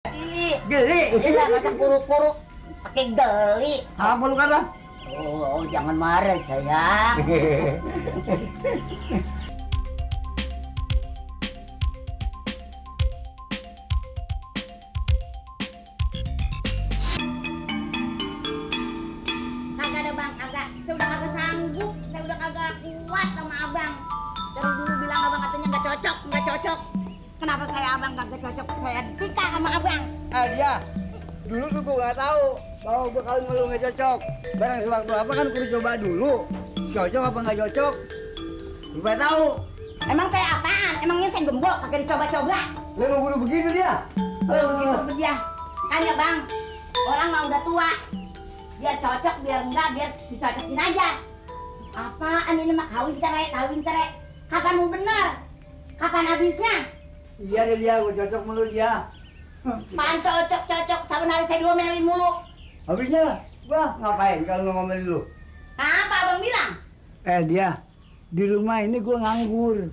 Geli. Iya, macam kuruk-kuruk pakai geli. Apa lu kata? Oh, jangan marah sayang. Kagak ada bang, kagak. Saya udah kagak sanggup, saya udah kagak kuat sama abang. Dari dulu bilang abang katanya nggak cocok, nggak cocok. Kenapa saya abang kagak cocok? Saya nikah sama abang. Dia. Dulu tuh gua nggak tahu kalau gua kawin sama lu nggak cocok. Barang sewaktu apa kan kudu coba dulu. Cocok apa nggak cocok? Lu nggak tahu. Emang saya apaan? Emangnya saya gembok pakai dicoba-coba? Lu mau bunuh begitu dia? Begitu dia. Kan ya bang, orang mah udah tua. Biar cocok, biar enggak, biar dicocokin aja. Apaan ini mah kawin cerai, kawin cerai. Kapan mau bener? Kapan habisnya? Iya deh dia, gua cocok mulu dia. Pan cocok, saben hari saya diomelin mulu. Habisnya gua ngapain kalau ngomelin lu? Apa abang bilang? Dia di rumah ini gua nganggur,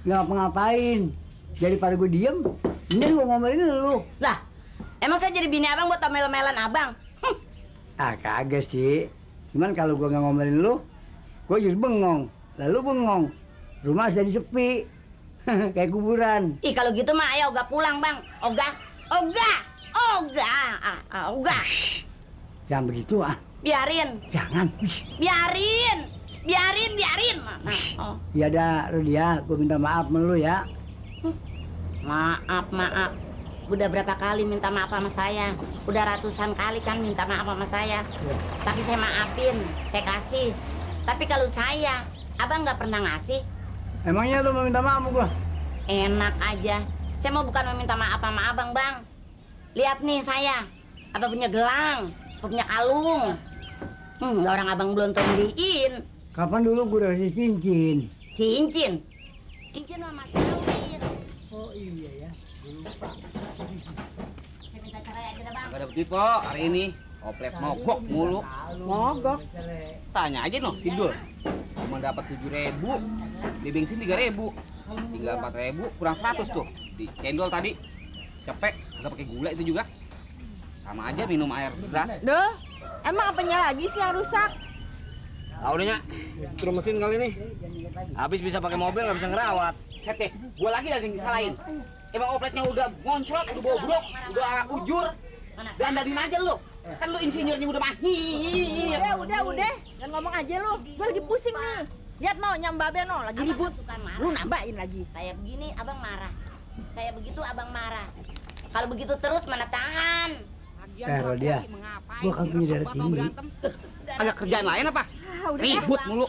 nggak ngapa-ngapain. Daripada gua diem, ini gua ngomelin lu. Lah, emang saya jadi bini abang buat omel-omelan abang? Kagak sih. Cuman kalau gua nggak ngomelin lu, gua jadi bengong. Lalu bengong, rumah jadi sepi, kayak kuburan. Ih kalau gitu mah ayo ogah pulang bang. Ogah. Jangan begitu Biarin. Jangan. Biarin. Iya dah, Rodia, gua minta maaf sama lu ya. Maaf. Udah berapa kali minta maaf sama saya? Udah ratusan kali kan minta maaf sama saya. Ya. Tapi saya maafin, saya kasih. Tapi kalau saya, abang nggak pernah ngasih. Emangnya lu mau minta maaf sama gua? Enak aja. Saya mau bukan mau minta maaf sama abang, bang. Lihat nih saya, abang punya gelang, punya kalung. Orang abang belum beliin. Kapan dulu gua udah kasih cincin? Cincin mah masih kawin. Oh iya ya, gua lupa. Saya minta cerai aja dah bang. Gak dapet duit po hari ini. Oplet mogok mulu. Mogok. Tanya aja no, si Dul. Cuma dapat 7.000, di bensin 3.000, tinggal 4.000, kurang 100 tuh. Di cendol tadi, cepek, agak pakai gula itu juga. Sama aja minum air beras. Duh, emang apanya lagi sih yang rusak? Tahu deh, Strum mesin kali ini. Habis bisa pakai mobil, nggak bisa ngerawat. Set deh, gua lagi disalahin. Emang opletnya udah ngoncrot, udah bobrok, udah ujur. Dandanin aja lu. Kan lu insinyurnya udah mahir. Udah. Jangan ngomong aja lu. Gua lagi pusing nih. Lihat no, nyambabe no, lagi ribut. Lu nambahin lagi. Saya begini, abang marah. Saya begitu, abang marah. Kalau begitu terus mana tahan. Rodia, gua kan punya darah tinggi. Agak kerjaan lain apa? Udah Ribut mulu.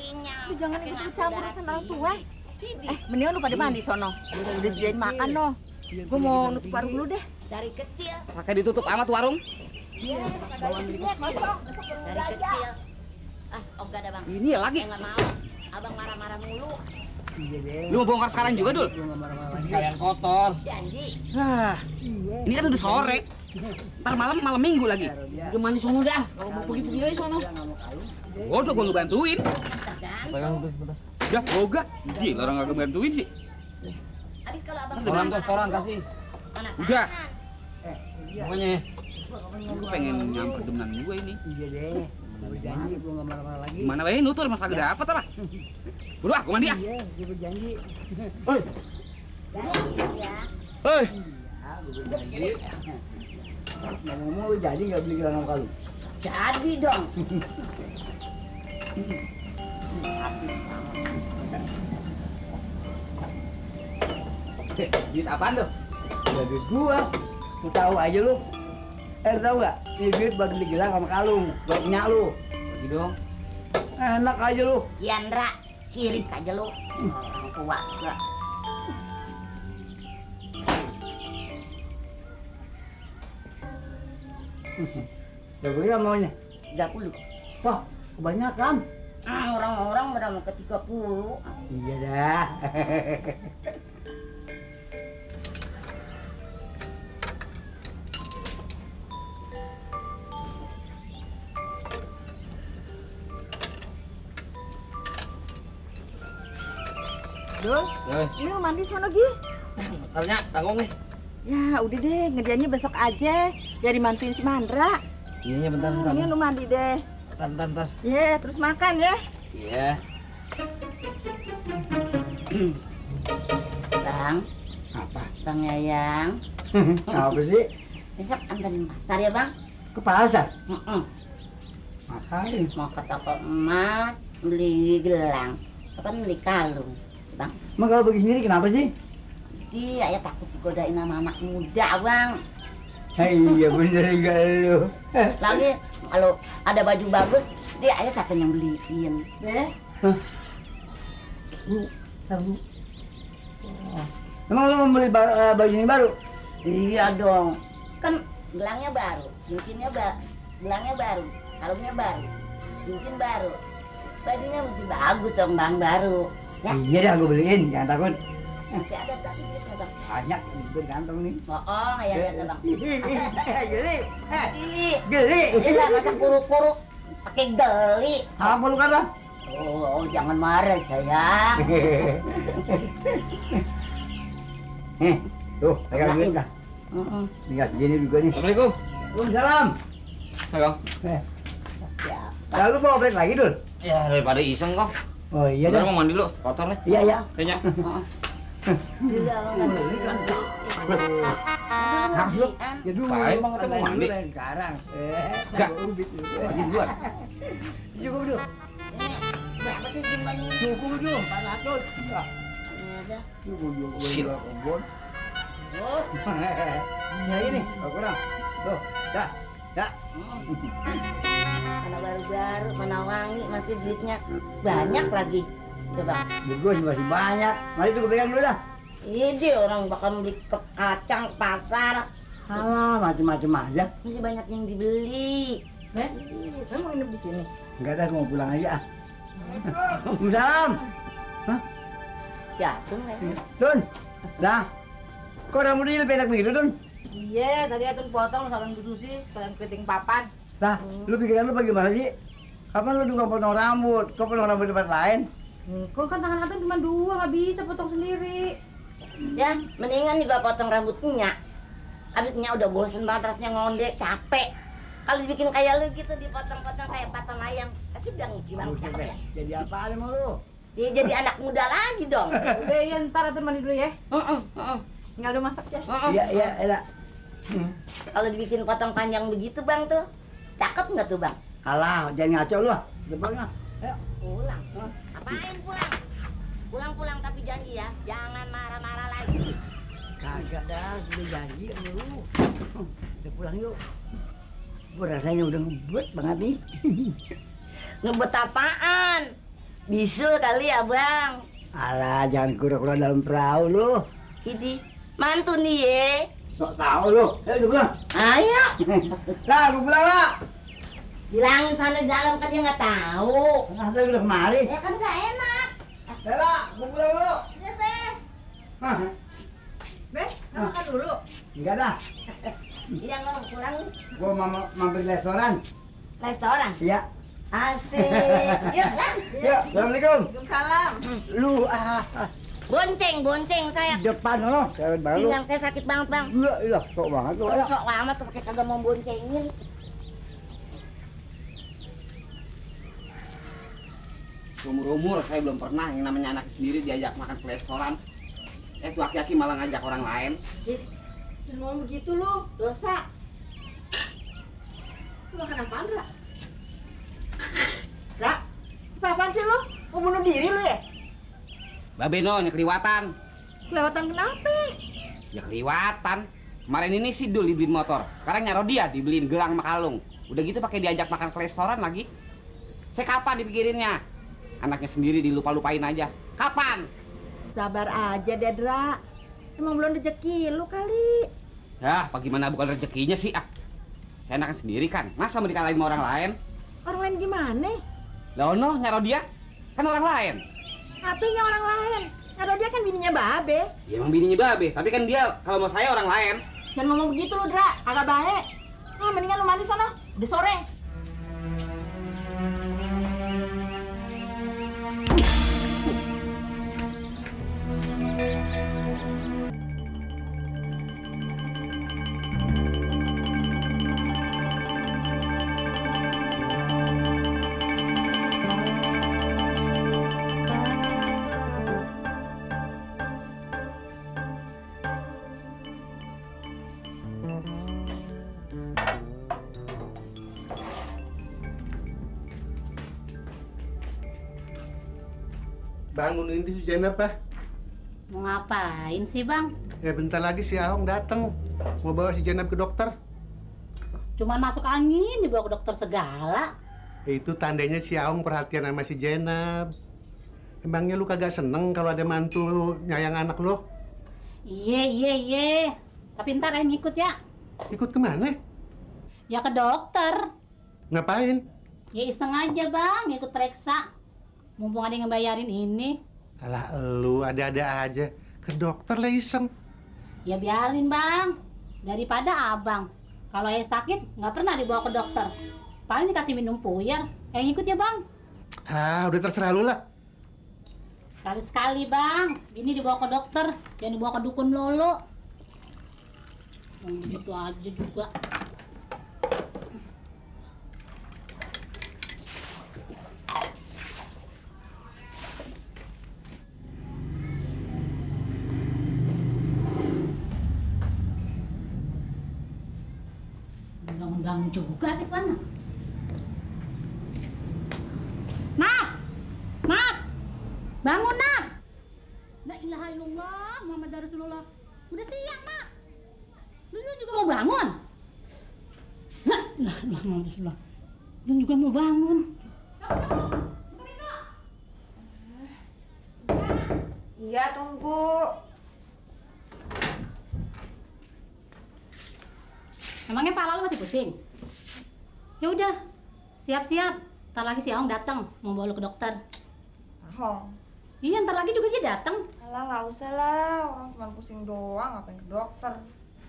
Lu jangan ikut campur urusan orang tua. Mendingan lu pada mandi sono. Udah disediain makan no. Gua mau nutup warung dulu deh. Dari kecil. Pakai ditutup amat warung. Iya, kagak isinya kosong. Dari kecil. Ogah dah bang. Ini lagi. Saya nggak mau. Abang marah-marah mulu. Iya deh. Lu mau bongkar sekarang juga, Dul? Gua nggak marah-marah lagi. Sekalian kotor. Janji. Nah, ini kan udah sore. Ntar malam minggu lagi. Udah mandi sono dah. Kalau mau pergi aja sono. Udah gua ngebantuin. Tergantung. Udah, boga. Gila orang kagak bantuin sih. Habis kalau abang Restoran kasih. mana Udah. tahan. Pokoknya gua pengen nyamper demenan gua ini. Iya deh. Gua janji gua nggak marah-marah lagi. Gimana wae nutur mas kagak dapet apa? Udah, gua mandi ya. Iya, gua berjanji. Hoi. Janji ya. Hoi. Ya, gua berjanji. Ngomong-ngomong lu jadi nggak beli gelang kalung? Jadi dong. Duit apaan tuh? Ya duit gua. Lu tahu aja lu. Tahu nggak? Ini duit buat beli gelang sama kalung. Buat punya lu. Bagi dong. Enak aja lu. Yandra, sirik aja lu. Orang tua juga. Berapa gram maunya? 30. Wah, kebanyakan. Orang-orang udah mau ke 30. Iya dah. Dul, ini lu mandi sono Gi. Karena tanggung nih. Ya udah deh, ngerjainnya besok aja. Biar dimantuin si Mandra. Iya, bentar. Ini lu mandi deh. Bentar. Iya, terus makan ya. Iya. Bang, Apa? Bang Yayang, Apa sih? besok anterin pasar ya bang? Ke pasar? Heeh. Ngapain? Mau ke toko emas, beli gelang, apa beli kalung, bang? Emang kalau pergi sendiri kenapa sih? Dia ya takut digodain sama anak muda bang. Iya bener juga lu. Lagi kalau ada baju bagus, dia ayah siapa yang beliin? Deh. Tahu. Emang lu mau beli baju ini baru? Iya dong, kan gelangnya baru, cincinnya gelangnya baru, kalungnya baru, cincin baru, bajunya mesti bagus dong bang baru. Ya, Iya dah gue beliin, jangan takut. masih ada berarti duitnya bang. Banyak gue di kantong nih. Bohong ya lihat bang. Geli. Ih, Geli. lah masa kuruk-kuruk pakai geli. Apa lu kata? Oh, jangan marah sayang. Tuh, pegang duit dah. Tinggal segini juga nih. Assalamualaikum. Waalaikumsalam. Ayo. Siapa? Lalu mau balik lagi, Dul? Ya, daripada iseng kok. Oh iya Bentar, dah. mau mandi dulu, kotor nih. Iya, iya. Kayaknya. Iya, Harus lu. Ya dulu. Baik, Bang, kita mau Dulu mandi. dan sekarang. Enggak. Ubit lu. Mandi duluan. Cukup dulu. Ini berapa sih jumlahnya? Cukup dulu. 400. Enggak. Ada. Sil. Kebun. Oh, Ya ini, nggak kurang. Tuh, dah. Dah. mana baru-baru, mana wangi, masih duitnya banyak lagi. Coba. Duit gua sih masih banyak. Mari tuh gue pegang dulu dah. Ini orang bakal beli ke kacang ke pasar, Alah, macem-macem aja. masih banyak yang dibeli. Deh, lu mau nginep di sini? Enggak dah, gua mau pulang aja. Waalaikumsalam. Jatuh nggak? Dun. Dah. Kok rambutnya pendek begitu, Dun? Iya, tadi Atun potong salon dulu sih, sekalian keriting papan. Lah, lu pikiran lu bagaimana sih? Kapan lu tukang potong rambut? Kok potong rambut di tempat lain? Kok kan tangan Atun cuma 2, nggak bisa potong sendiri. Ya, mendingan juga potong rambutnya. Habisnya udah bosen banget rasanya ngonde, capek. Kalau dibikin kayak lu gitu, dipotong-potong kayak paton ayam, pasti udah gimana capek ya? Jadi apa mau lu? Dia jadi anak muda lagi dong. Udah ya, ntar Atun mandi dulu ya. Tinggal lu masak ya. Iya, iya, elah. Kalau dibikin potong panjang begitu bang tuh, cakep nggak tuh bang? Alah, jangan ngaco lu. Depannya. Ayo. Pulang. Apain pulang? Pulang tapi janji ya, jangan marah-marah lagi. Kagak dah, udah janji sama lu. Udah pulang yuk. Gua rasanya udah ngebut banget nih. Ngebet apaan? Bisul kali ya bang. Alah, jangan kura-kura dalam perahu lu. Ini mantu nih ye. Sok tahu lu. Ayo pulang. Ayo, Lah, gua pulang lah. bilangin sana di dalam kan dia nggak tahu. Nah, saya udah kemari. Ya kan nggak enak. Lela, gua pulang dulu. Iya beh. Hah, Beh, nggak makan dulu. enggak dah. Iya nggak mau pulang nih. Gua mampir di restoran. Restoran. Iya. Asik. Yuk lah. Yuk, assalamualaikum. Waalaikumsalam. Lu Bonceng saya. depan lo, cewek baru. Bilang saya sakit banget bang. Iya, sok banget lu. Ayo. Sok amat tuh pakai kagak mau boncengin. Umur-umur saya belum pernah yang namanya anak sendiri diajak makan ke restoran. Tuh laki-laki malah ngajak orang lain. Is, jangan ngomong begitu lu, dosa. Lu makan apaan, Ra? Ra, apa-apaan sih lu? Mau bunuh diri lu ya? Babe no, kelewatan. Kelewatan kenapa? Ya kelewatan. Kemarin ini si Dul dibeliin motor. Sekarang nyaro dia dibeliin gelang sama kalung. Udah gitu pakai diajak makan ke restoran lagi. Saya kapan dipikirinnya? Anaknya sendiri dilupa-lupain aja. Kapan? Sabar aja, Dedra. Emang belum rezeki lu kali. Ya, bagaimana bukan rezekinya sih? Saya anaknya sendiri kan. Masa mau dikalahin sama orang lain? Orang lain gimana? Lah ono nyaro dia kan orang lain. Apanya orang lain? Kalau dia kan bininya Babe. Ya emang bininya Babe, tapi kan dia kalau mau saya orang lain. Jangan ngomong begitu lu, Dra. Agak baik. Nah, mendingan lu mandi sana. Udah sore. bangunin di si Jenab, Pak. Mau ngapain sih, Bang? Ya bentar lagi si Ahong datang. Mau bawa si Jenab ke dokter. Cuman masuk angin dibawa ke dokter segala. Itu tandanya si Ahong perhatian sama si Jenab. Emangnya lu kagak seneng kalau ada mantu nyayang anak lu? Iya. Tapi ntar yang ngikut ya. Ikut kemana? Ya ke dokter. Ngapain? Ya iseng aja, Bang, ngikut periksa. Mumpung ada yang ngebayarin ini. Alah, lu ada-ada aja. Ke dokter lah iseng. Ya biarin, Bang. Daripada abang. Kalau ayah sakit, nggak pernah dibawa ke dokter. Paling dikasih minum puyer. Yang ikut ya, Bang. Ah, udah terserah lu lah. Sekali-sekali, Bang. Ini dibawa ke dokter. Jangan dibawa ke dukun lolo. Gitu aja juga. Bangun juga di mana? Nak! Bangun, Nak! La ilaha illallah, Muhammad Rasulullah. Udah siang, Nak. Lu juga mau bangun? La ilaha illallah, Muhammad Rasulullah. Lu juga mau bangun? Iya, tunggu. Emangnya pala lu masih pusing? Ya udah, siap-siap. Ntar lagi si Ahong datang mau bawa lu ke dokter. Ahong? Iya, ntar lagi juga dia datang. Alah, nggak usah lah. Orang cuma pusing doang, ngapain ke dokter?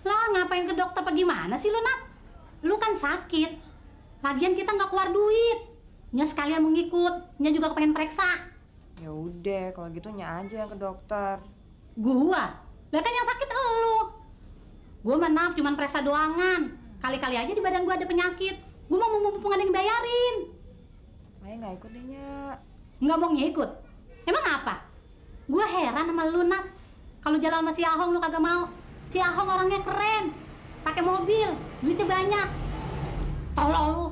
Lah, ngapain ke dokter apa gimana sih lu, Nak? Lu kan sakit. Lagian kita nggak keluar duit. Nya sekalian mau ngikut. Nya juga pengen periksa. Ya udah, kalau gitu Nya aja yang ke dokter. Gua? Lah kan yang sakit elu. Gua mah cuman periksa doangan. Kali-kali aja di badan gua ada penyakit. Gua mau mumpung ada yang bayarin. Ayah nggak ikut deh, Nya. Nggak mau ngikut? Emang apa? Gua heran sama lu, Nak. Kalau jalan sama si Ahong lu kagak mau. Si Ahong orangnya keren. Pakai mobil, duitnya banyak. Tolol lu.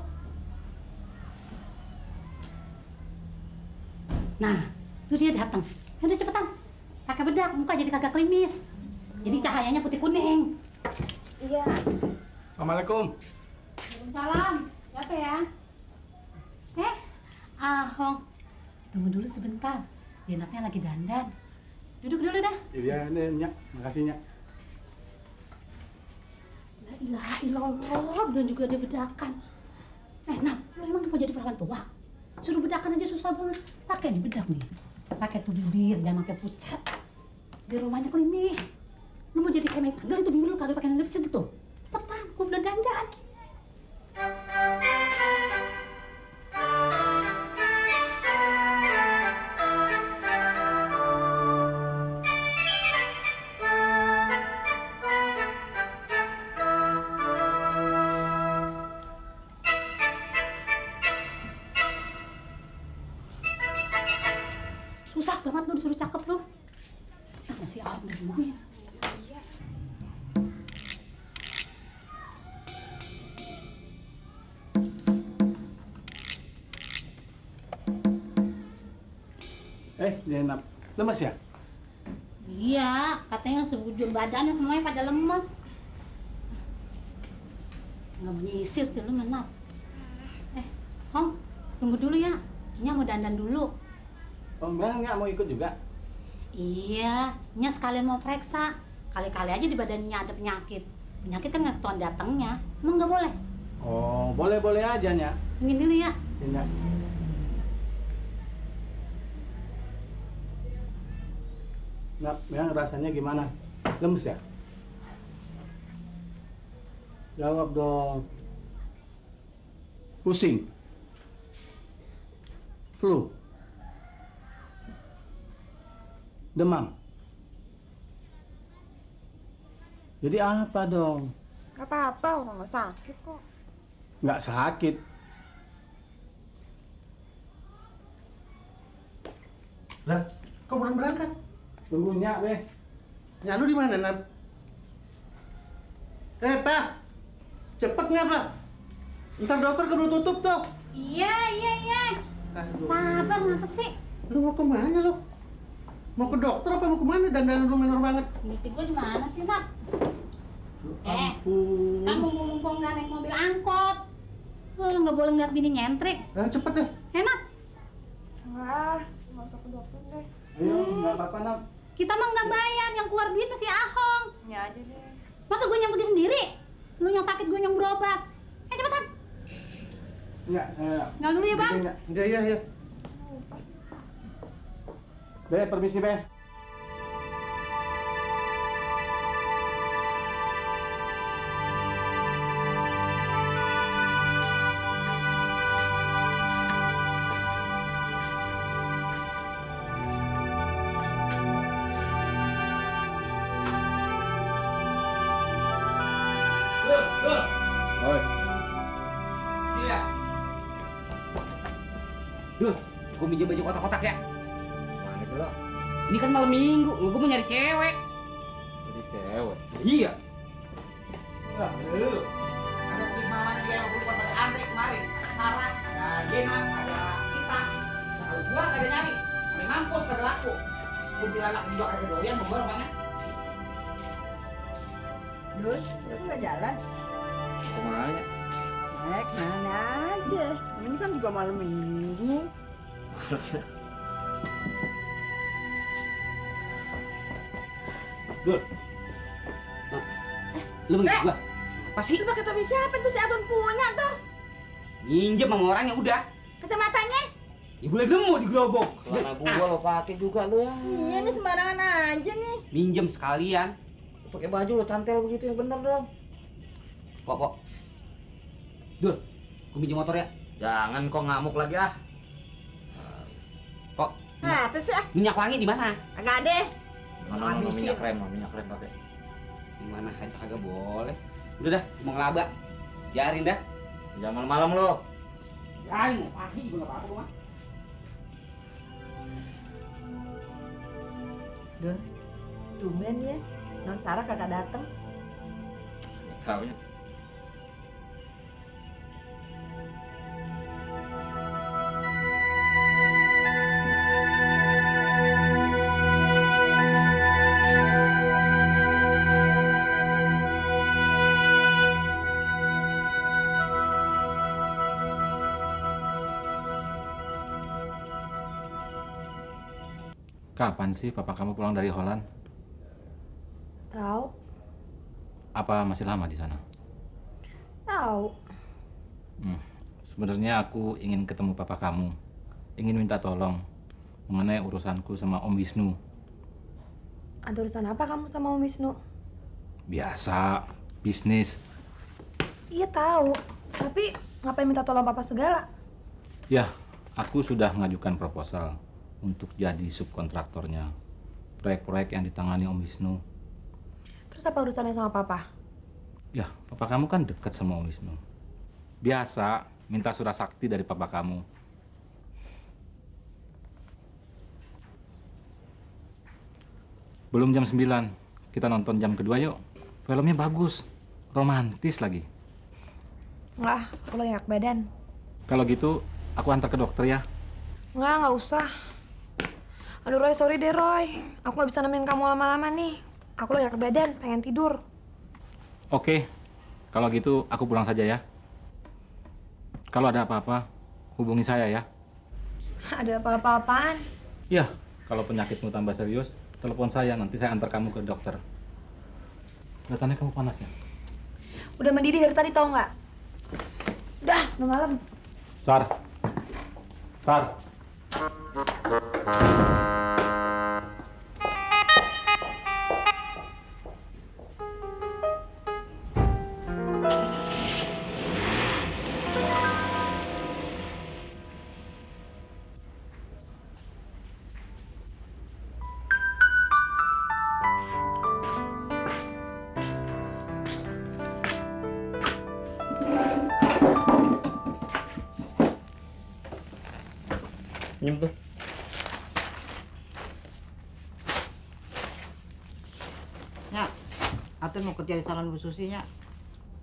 Nah, tuh dia datang. Udah cepetan. Pakai bedak, muka jadi kagak klimis. Jadi cahayanya putih kuning. Iya. Assalamualaikum. Waalaikumsalam. Siapa ya? Ahong. Tunggu dulu sebentar. Jenabnya lagi dandan. Duduk dulu dah. Iya, ini Nyak. Makasih, Nyak. La ilaha illallah, dan juga dia bedakan. Nak, lu emang mau jadi perawan tua? Suruh bedakan aja susah banget. Pakai nih bedak nih. Pakai tuh bibir, jangan pakai pucat. Biar rumahnya klimis. Lu mau jadi kayak tanggal itu bibir lu kagak pakai lipstick tuh. Cepetan, gua belum dandan. Susah banget lu disuruh cakep lu. Kita masih Ahong dari mobil. Jenab. Lemes ya? Iya, katanya sebujur badannya semuanya pada lemes. Nggak mau nyisir sih lu, Menap. Hong, tunggu dulu ya. Nya mau dandan dulu. Oh, nggak mau ikut juga? Iya, Nya sekalian mau periksa. Kali-kali aja di badannya ada penyakit. Penyakit kan nggak ketahuan datangnya. Emang nggak boleh? Oh, boleh-boleh aja, Nyak. Ingin dulu ya. Nyak. Nah, yang rasanya gimana? Lemes ya? Jawab dong. Pusing? Flu? Demam? Jadi apa dong? Gak apa-apa, orang nggak sakit kok. Nggak sakit. Lah, kok belum berangkat? Tunggu Nyak, Be. Nyak lu di mana, Nap? Pak. Cepet nggak, Pak? Ntar dokter keburu tutup tuh. Iya. Aduh. Sabar, ngapa sih? Lu mau kemana lu? Mau ke dokter apa mau kemana? Dandan lu menor banget. Duit gue di mana sih, Nap? Ampun. Kamu mumpung nggak naik mobil angkot. Nggak boleh ngeliat bini nyentrik. Cepet deh. Enak. Nggak usah ke dokter deh. Ayo, nggak apa-apa, Nap. Kita mah nggak bayar, yang keluar duit masih Ahong. Ya aja deh. Masa gue yang pergi sendiri? Lu yang sakit, gue yang berobat. Cepetan. Enggak, Nggak dulu ya, Bang. Iya. Be, permisi, Be. Oi. Sini ya. Duh, gue minjem baju kotak-kotak ya. Mana itu lo? Ini kan malam minggu, gue mau nyari cewek. Nyari cewek? Iya. Wah, lu. Ada pergi mamanya dia yang bukan pada Andre kemarin. Ada Sarah, ada Gena, ada Sita. Nah, kalau gua kagak nyari. Sampai mampus kagak laku. Gue bilang anak juga kagak doyan, gue banget. Terus, lu nggak jalan? Kemana? Mana aja. Ini kan juga malam minggu. Males. Dur. Lu mau gua? Apa sih? Lu pakai topi siapa tuh si Atun punya tuh? Nginjem sama orang yang udah. Kacamatanya? Ya boleh nemu di gerobok. Celana gua lo pakai juga lu ya. Iya, ini sembarangan aja nih. Minjem sekalian. Pakai baju lo cantel begitu yang bener dong. Pok. Dur, gua minjem motor ya. Jangan kok ngamuk lagi ah. Kok? Apa sih? Minyak wangi di mana? Agak deh. Mana minyak rem pakai. Di mana aja kagak boleh. Udah dah, mau ngelaba. Biarin dah. Jangan malam lo. Biarin mau pagi juga enggak apa-apa mah. Don, tumben ya. Non Sarah kagak dateng. Taunya. Kapan sih papa kamu pulang dari Holland? Tahu? Apa masih lama di sana? Tahu. Sebenarnya aku ingin ketemu papa kamu. Ingin minta tolong mengenai urusanku sama Om Wisnu. Ada urusan apa kamu sama Om Wisnu? Biasa, bisnis. Iya tahu. Tapi ngapain minta tolong papa segala? Ya, aku sudah mengajukan proposal untuk jadi subkontraktornya proyek-proyek yang ditangani Om Wisnu. Terus apa urusannya sama papa? Ya, papa kamu kan dekat sama Om Wisnu. Biasa minta surat sakti dari papa kamu. Belum jam 9, kita nonton jam kedua yuk. Filmnya bagus, romantis lagi. Enggak, aku lagi enak badan. Kalau gitu, aku antar ke dokter ya. Nggak usah. Aduh Roy, sorry deh Roy. Aku nggak bisa nemenin kamu lama-lama nih. Aku lagi enak badan, pengen tidur. Oke, kalau gitu aku pulang saja ya. Kalau ada apa-apa, hubungi saya ya. Ada apa-apaan? Ya, kalau penyakitmu tambah serius, telepon saya, nanti saya antar kamu ke dokter. Kelihatannya kamu panas ya? Udah mendidih dari tadi tau nggak? Udah malam. Sar. Minum tuh. Nyak, Atun mau kerja di salon Bu Susi, Nyak.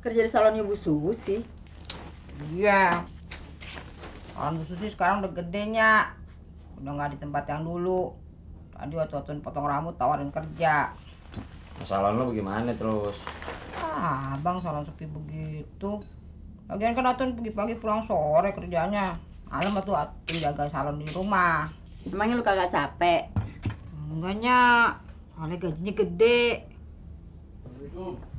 Kerja di salonnya Bu Susi? Iya. Salon Bu Susi sekarang udah gede, Nyak. Udah nggak di tempat yang dulu. Tadi waktu potong rambut tawarin kerja. Masalah lo bagaimana terus? Abang salon sepi begitu. Lagian kan Atun pagi-pagi pulang sore kerjanya. Malam tuh Atun jaga salon di rumah. Emangnya lu kagak capek? Enggaknya, soalnya gajinya gede. Assalamualaikum.